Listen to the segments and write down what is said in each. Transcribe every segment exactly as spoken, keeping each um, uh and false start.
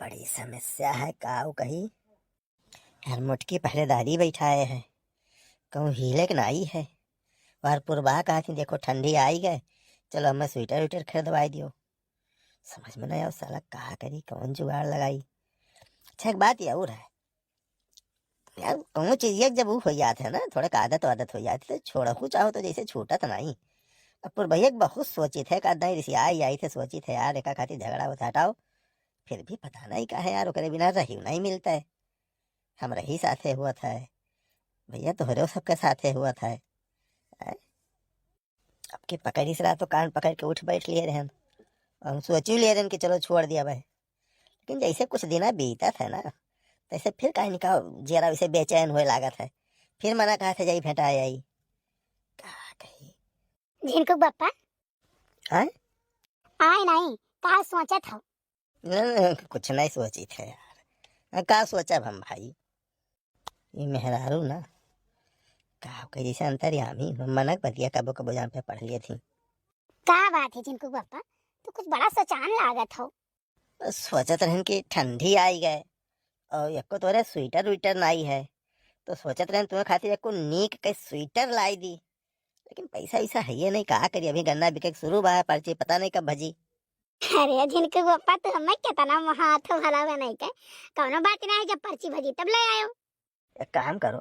बड़ी समस्या है, काऊ कही। यार, मोटकी पहरेदारी बैठाए है, कहूँ हिले के नाई है। और पुरबा कहा थी, "देखो, ठंडी आई गए, चलो हमें स्वेटर वेटर खरीदवाई दियो।" समझ में नहीं आओ साला, कहा करी, कौन जुगाड़ लगाई। अच्छा, एक बात ये और है यार, कौनो चीज एक जब ऊ हो जात है ना, थोड़ा का आदत वादत हो जाती, तो छोड़हु चाहो तो जैसे छूटत नहीं। अब पुरबहिया के बहुत सोचित है, का नहीं रिसिया आई, आई थे, सोचित है यार, एका खातिर झगड़ा होता, हटाओ। फिर भी पता नहीं का है यार, ओकरे बिना रही नहीं मिलता है। हम रही साथे हुआ था भैया, तोहरे सबके साथे हुआ था। हैं? अब के पकड़िस रहा तो कान पकड़ के उठ बैठ लिए रहन। हम सोचू लिए रहन कि चलो छोड़ दिया भाई, लेकिन जैसे कुछ दिना बीतत है ना, तैसे फिर काहे निका जियरा वैसे बेचैन होए लागत है। फिर मना कहा था, "जाई भेंटा आई।" का कही? झिनकू बप्पा। आय? आय नहीं, का सोचत हो? न, न, कुछ नहीं सोचित है यार। का सोचब हम भाई? ई मेहरारू ना, का कही, जैसे अंतर्यामी, मनक बतिया कबो कबो जान पे पढ़ लिए थी। का बात है झिनकू बप्पा, तू कुछ बड़ा सोचान लागत हो। सोचत रहन कि ठंडी आई गए और एको तोरे स्वेटर वेटर नाई है, तो सोचत रहन तुम्हें खातिर एको नीक के स्वेटर लाई दी, लेकिन पैसा वैसा है ये नहीं, का करी, अभी गन्ना बिके के शुरू बा, पर्ची पता नहीं कब भजी। अरे झिनकू बप्पा, तू हमें कितना महात हो भला बनाई के, कौनो बात ना है, जब पर्ची भजी तब ले आयो। एक काम करो,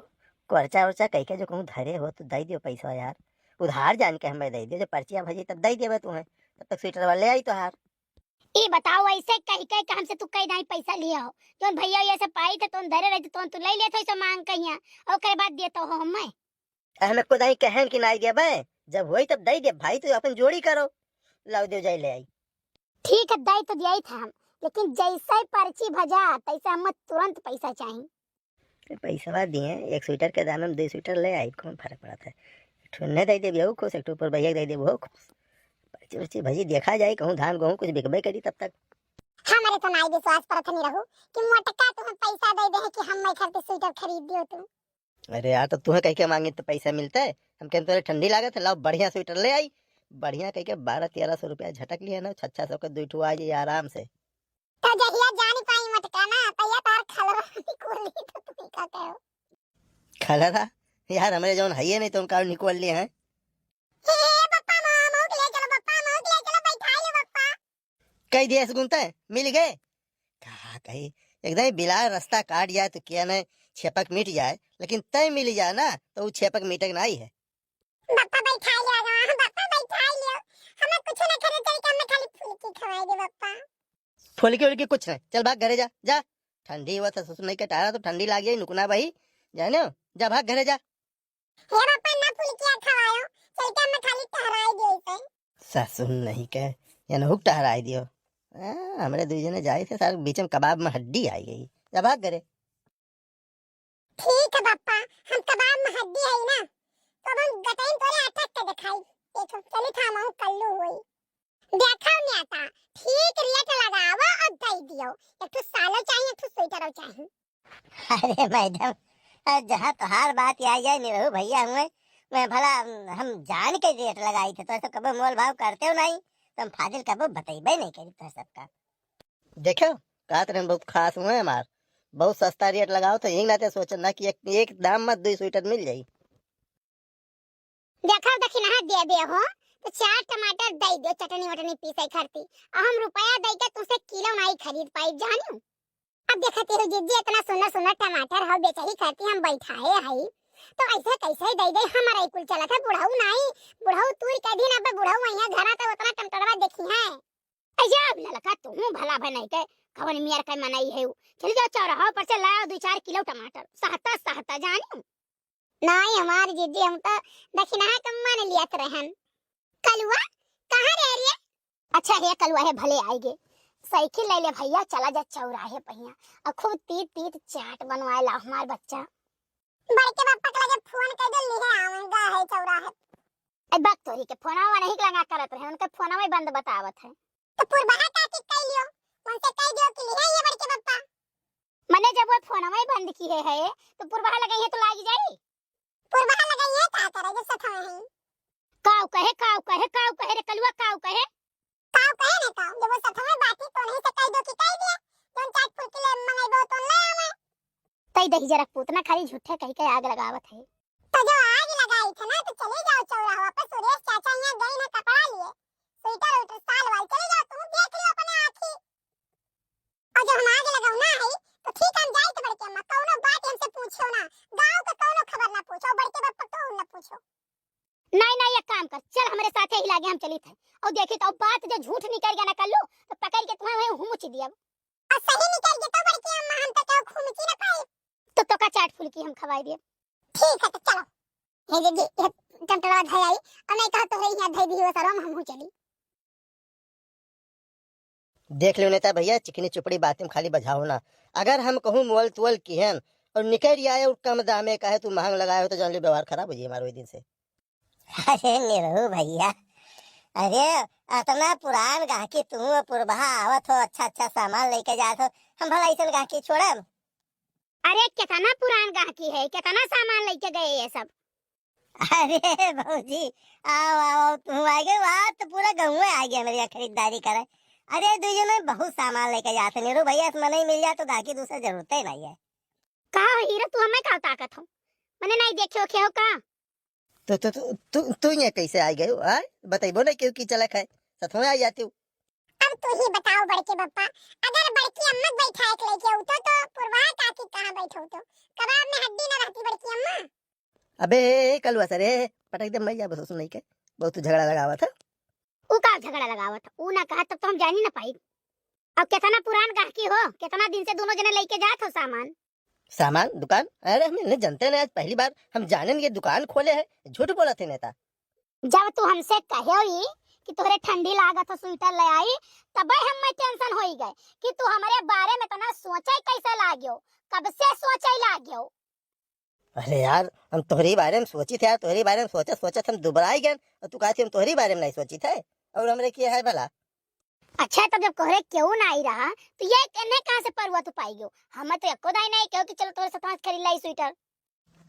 खर्चा उर्चा कह के जो कहूँ धरे हो तो दे दियो पैसा यार, उधार जान के हमें दे दियो, जब पर्चिया भजी तब दे दियो तुम्हें, तब तक स्वेटर वाले आई तो हार। ई बताओ, ऐसे कह के कि हमसे तू कई दाई पैसा लिया हो, जौन भैया ये से पाई थे, तौन धरे रहते, तौन तू ले लेते, ऐसे मांग कहिया, और ओकरे बाद देता हो हमें। हमें को दाई कहन कि नाई देबे, जब होई तब दे दे भाई, तू अपन जोड़ी करो, लाओ दे जाई ले आई। ठीक है, दे तो दिया ही था हम, लेकिन जैसे ही पर्ची भजा, तैसे हमें तुरंत पैसा चाहिए। ए, पैसवा दिए, एक स्वेटर के दाम में दो स्वेटर ले आई, कौन फर्क पड़त है? एक ठो उन्हें दे देबी, हो खुश, एक ठो ऊपर भैया के दे देबी, हो खुश। पर्ची उर्ची भजी देखा जाए, कहूँ धान गेहूँ कुछ बिकबे करी तब तक। हमारे तो नाई विश्वास परत नहीं रहू कि मोटका तुम्हें पैसा दे दे कि हम मैं घर पे स्वेटर खरीद दियो तू। अरे यार, तो तुम्हें कह के मांगी तो पैसा मिलता है? हम कहते तोरे ठंडी लागत है, लाओ बढ़िया स्वेटर ले आई। बढ़िया कह के बारह तेरह सौ रुपया झटक लिया ना, छह छह सौ के दो ठो आ जाइए आराम से। तो जहिया जान पाई मोटका ना, तहिया तार खलवा निकोली तो तू ही का कहो। खलरा? यार, हमरे जौन हइये नहीं तो उनका निकोल लिए हैं। हे, हे, पप्पा, माँ, मऊ के ले चलो, पप्पा, मऊ के ले चलो, बैठा ले, पप्पा। कह दिया सुगुन तय, मिल गए। कहा कही, एकदम बिलार रास्ता काट जाए तो क्या नहीं, छेपक मिट जाए, लेकिन तय मिल जाए ना, तो वो छेपक मिटक नहीं है। बप्पा बैठाई लियो, हाँ, बप्पा बैठाई लियो। हमें कुछ ना करे, चल के हमें खाली फुलकी खवाई दे बप्पा। फुलकी उलकी कुछ नहीं, चल भाग घरे जा, जा। ठंडी हुआ था ससुर नहीं के टारा तो ठंडी लाग जाई, नुकना बही, जाने हो? जा भाग घरे जा। हे बप्पा ना फुलकिया खवायो, चल के हमें खाली टहराई दे इसे। ससुर नहीं के, यानी हुक टहराई दियो। आ, हमरे दुई जने जाई थे, सारे बीच में कबाब में हड्डी आई गई। जा भाग घरे। ठीक है बप्पा, हम कबाब में हड्डी है ना, तो अब हम गटइन तोरे अटक के दिखाई। देखो, चली था हम कल्लू होई। देखो न्याता, ठीक रेट लगावा और दे दियो। एक ठो सालो चाहिए, एक ठो स्वेटरो चाहिए। अरे मैडम, अ, जहाँ तोहार बात आ जाए, निरहू भैया हुए, मैं भला, हम जान के रेट लगाई थे, तो ऐसा कबो मोल भाव करते हो नहीं, तो हम फाजिल कबो बतइबे नहीं करी तो सबका। देखो, कहत रहन बहुत खास हुए हमार, बहुत सस्ता रेट लगाओ, तो यही नाते सोचन ना कि एक, एक दाम में दो स्वेटर मिल जाई। देखो दखिनहा देबे हो, तो चार टमाटर दे दो, चटनी वटनी पीसे खरती। और हम रुपया दे के तुमसे किलो नहीं खरीद पाई, जानियो। अब देखते हो जिज्जी, इतना सुंदर सुंदर टमाटर हो, बेचही खरती हम बैठाए हई, तो ऐसे कैसे दे दे? हमारा ही कुल चलत है, बुढ़ऊ नहीं, बुढ़ऊ तूर के दिन अब बुढ़ऊ वहीं घरा तो उतना टमाटरवा देखी है। अय्या, अब ललका, तू भला भे नहीं के, कवन मियर के मनई है उ। चल जाओ चौराहा पर से लाओ दो चार किलो टमाटर, सहता सहता जानियो। नहीं, हमार जिज्जी, हम तो दखिनहा के मन लियत रहन। कलुआ, कहाँ रे रे? अच्छा हे कलुआ हे, भले आई गे। साइकिल ले ले भैया, चला जा चौराहे पहिया, और खूब तीत तीत चाट बनवाए ला हमार बच्चा। बड़के बप्पा के लगे फोन कर दे, लिहे आवेंगा है चौराहे। ए बक तोरी के, फोनवा नहीं लगा करत रहे, उनके फोनवा ही बंद बतावत है। तो पुरबहा का के कह लियो, उनसे कह दियो कि लिहे ये बड़के बप्पा। मने जब वो फोनवा ही बंद किहे है, तो पुरबहा लगाई है तो लागी जाई। पुरबहा लगाई है का करे जो सथवा है। काऊ कहे, काऊ कहे, काऊ कहे रे कलुआ, काऊ कहे? काऊ कहे रे काऊ, जब वो सथवा बाटी तो नहीं से कह दो कि कह दिया, जौन चाट कही दही जरा पूतना खाली झूठे कही के आग लगावत है। तो जो आग लगाई थे ना, तो चले जाओ चौराहा पे, सुरेश चाचा यहाँ गई ना कपड़ा लिए, स्वेटर उटर साल वाल, चले जाओ तुम, देख लियो अपने आँखी। और जो हम आग लगाऊ ना है, तो ठीक है, हम जाई तो बड़की अम्मा, कौनो बात हमसे पूछो ना, गाँव के कौनो खबर ना पूछो, बड़के बप्पा को ना पूछो। नहीं, नहीं, एक काम कर, चल हमरे साथे ही लागे हम चलित है। और देखी तो बात जो झूठ निकल गया ना कल्लू, तो पकड़ के तुम्हें वहीं हुमुच दिया। और सही निकल गया तो बड़की अम्मा, हम तो क्यों हुमुची ना पाए। तो तोका चाट फुल्की हम खवाई दिए। ठीक है, तो चलो। हे दीदी, ये टमटरवा धई आई, और नहीं कहा तो रही है, धई दी वो सरो, हम हमहू चली। देख लो नेता भैया, चिकनी चुपड़ी बातें खाली बजाओ ना। अगर हम कहूँ मोल तोल किहन और निकल आए और कम दामे कहे तू महंग लगाए हो, तो जान लो व्यवहार खराब हो जाए हमारे ओई दिन से। अरे निरहू भैया, अरे अतना पुरान गाहकी तू पुरबहा आवत हो, अच्छा अच्छा सामान लेके जात हो, हम भला ऐसन गाहकी छोड़ब? अरे कितना पुरान गाहकी है, कितना सामान लेके गए ये सब। अरे भौजी, आओ, आओ, आओ, तू आ गए, वहाँ तो पूरा गाँव आ गया मेरी खरीदारी करे। अरे दुई जने बहुत सामान लेके जाते, निरहू भैया से मनई मिल जाए तो गाहकी दूसरे जरूरत ही नहीं है। का हो हीरो, तू हमें का ताकत हो? मने नहीं देखे ओखे हो का? तो, तो, तो, तू, तू ये कैसे आ गए हो, हाँ? बतैबो नहीं क्यों की चलक है, सथवा आ जाती हूँ। अब तू ही बताओ बड़के बप्पा, अगर बड़की अम्मा के बैठाए के लेके उठो तो पुरवा काकी कहाँ बैठो तो? कबाब में हड्डी न रहती बड़की अम्मा। अबे, ए, ए, कलुआ सर, ए, ए, पटक दे, मैं जाबो ससुर नहीं के। बहुत तू झगड़ा लगावत है। ऊ का झगड़ा लगावत है? ऊ ना कहा तब तो हम जानी ना पाई। अब कितना पुरान गाहकी हो, कितना दिन से दोनों जने लेके जात हो सामान। सामान, दुकान? अरे, हम इन्हें जानते नहीं, आज पहली बार हम जानेन ये दुकान खोले है, झूठ बोलत है नेता। जब तू हमसे कहे ही कि तोहरे ठंडी लागत हो, स्वेटर ले आई, तबे हम मैं टेंशन होई गए कि तू हमारे बारे में इतना सोचे कैसे लाग्यो, कब से सोचे लाग्यो। अरे यार, हम तोहरी बारे में सोचित है यार, तोहरी बारे में सोचत सोचत हम दुबराई गए, और तू कहती हम तोहरी बारे में नहीं सोचित है, और हमरे किए है भला? अच्छा, तब जब कोहरे केहू ना आई रहा, तो ये एने कहाँ से परुआ तू पाई गयो? हमें तो एको दाई नहीं कहो कि चलो तोहरे साथ खरीद लाई स्वेटर।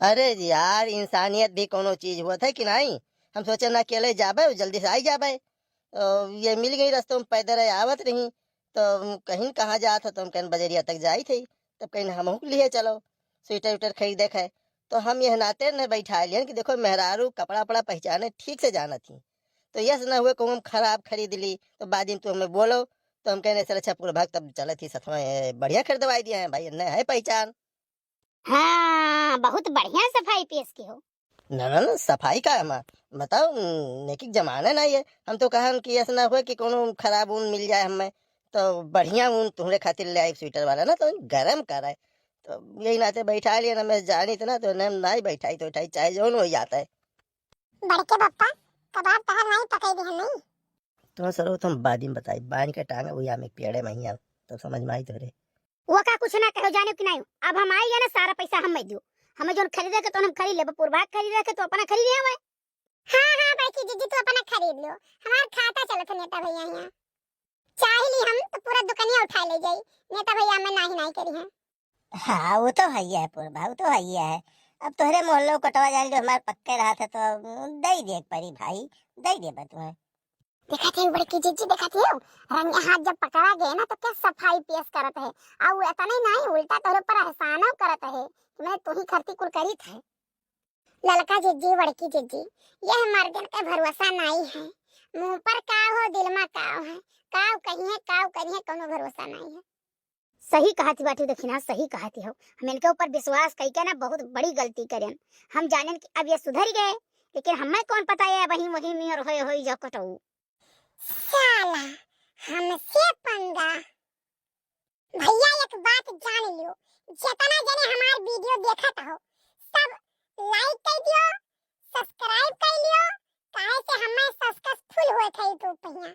अरे यार, इंसानियत भी कोनो चीज होत है कि नहीं? हम सोचे ना अकेले जाबे, जल्दी से आई जाबे। अ, ये मिल गई रस्तों में, पैदल आवत रही, तो कहीं कहाँ जात हो, तो हम कहीं बजरिया तक जाई थे, तब कहीं हमहू के लिए चलो, स्वेटर उटर खरीदे के है। तो हम यह नाते न बैठा लियन कि देखो, मेहरारू कपड़ा उपड़ा पहचाने, ठीक से जानत ही, तो यस न हुए कहूँ हम खराब खरीद ली, तो बाद में तू हमें बोलो, तो हम कहने से अच्छा पूरा भाग तब चलत ही सथवा, ए, बढ़िया खरीदवाई दिया है भाई, न है पहचान। हाँ, बहुत बढ़िया सफाई पेश की हो। ना, ना, ना, सफाई का हमार, बताओ, नेकी के जमाना नहीं है। हम तो कहन कि ऐसा ना हो कि कोनो खराब ऊन मिल जाए हमें, तो बढ़िया ऊन तुम्हरे खातिर ले आई स्वेटर वाला ना, तो गरम करे। तो यही नाते बैठा लिया ना, मैं जानी तो ना, तो ना, ना ही बैठाई तो उठाई, चाहे जौन हो जाता है। बड़के बप्पा, कबाब तहर माई पकाई दिहन नहीं? तो सरो, तुम बाद में बताई, बांध के टांगा वही आमे पेड़े में ही आल, तब समझ में आई तोहरे। वो का कुछ ना कहो, जाने कि नहीं, अब हम आई है ना, सारा पैसा हम मैं दियो, हमें जोन खरीदे के तो हम खरीद लेबे, पुरभाग खरीदे के तो अपना खरीद लेवे। हाँ, हाँ, बड़की जीजी, तू अपना खरीद लो, हमार खाता चलत है नेता भैया यहाँ। चाह ली हम तो पूरा दुकानिया उठा ले जाई, नेता भैया हमें नाही नाही करी हैं। हाँ, वो तो है ही है पुरबा, वो तो है ही है। अब तोहरे मोहल्लो कटवा जाए जो हमार पक्के रहत है तो दे दे एक परी भाई, दे दे बा तुम्हें। देखा थे बड़की जीजी, देखा थे, रंगे हाथ जब पकड़ा गए ना तो क्या सफाई पेश करत है, और वो इतना ही नहीं, उल्टा तोहरे पर एहसानो करत है कि मैंने तू ही खरती कुल करी थे। ललका जिज्जी, बड़की जिज्जी, यह मर्दन के भरोसा नाई है। मुंह पर काव हो, दिल मा काव है, काव कहिए, काव करिए, कोनो भरोसा नाई है। सही कहती बाटू दखिना, सही कहती हो। हम इनके ऊपर विश्वास कइके ना बहुत बड़ी गलती करेन। हम जानेन कि अब ये सुधर गए, लेकिन हमें कौन पता है वही वही में होए होई जो कटऊ। साला, हमसे पंगा। भैया एक बात जान लियो, जितना जने हमार वीडियो देखत हो, सब like कर दियो, subscribe कर लियो, काहे से हमें successful होए थे YouTube पे हियां।